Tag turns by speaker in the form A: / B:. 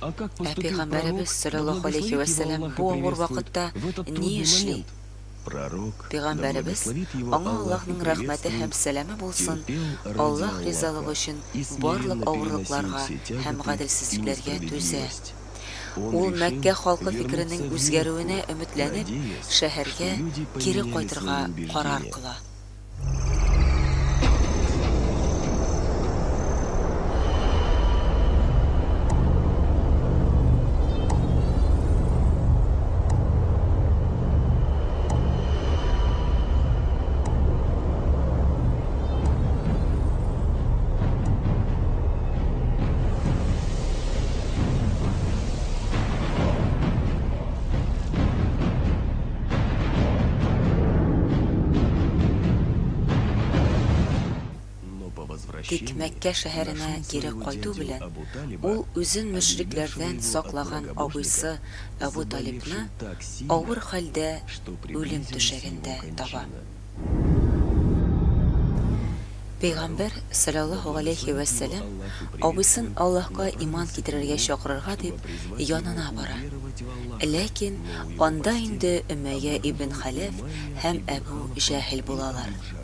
A: Ә Пәйгамбәребез, салләллаһу галәйһи вә сәлләм, бу авыр вакытта ни эшли? Пәйгамбәребез, аңа Аллаһның рәхмәте һәм сәламе булсын, Аллаһ ризалыгы өчен барлык авырлыкларга һәм гаделсезлекләргә түзә. Ул Мәккә халкы фикеренең үзгәрүенә өметләнеп, шәһәргә кире кайтырга карар кыла. Тик Мәккә шәһәренә кире кайту белән, ул үзен мөшрикләрдән саклаган абыйсы Әбу Талибны авыр хәлдә үлем түшәгендә таба. Пәйгамбәр, салләллаһу галәйһи вә сәлләм, абыйсын Аллаһка иман китерергә чакырырга дип янына бара. Ләкин анда инде Өмәйя ибн Хәләф һәм Әбү Җәһел булалар.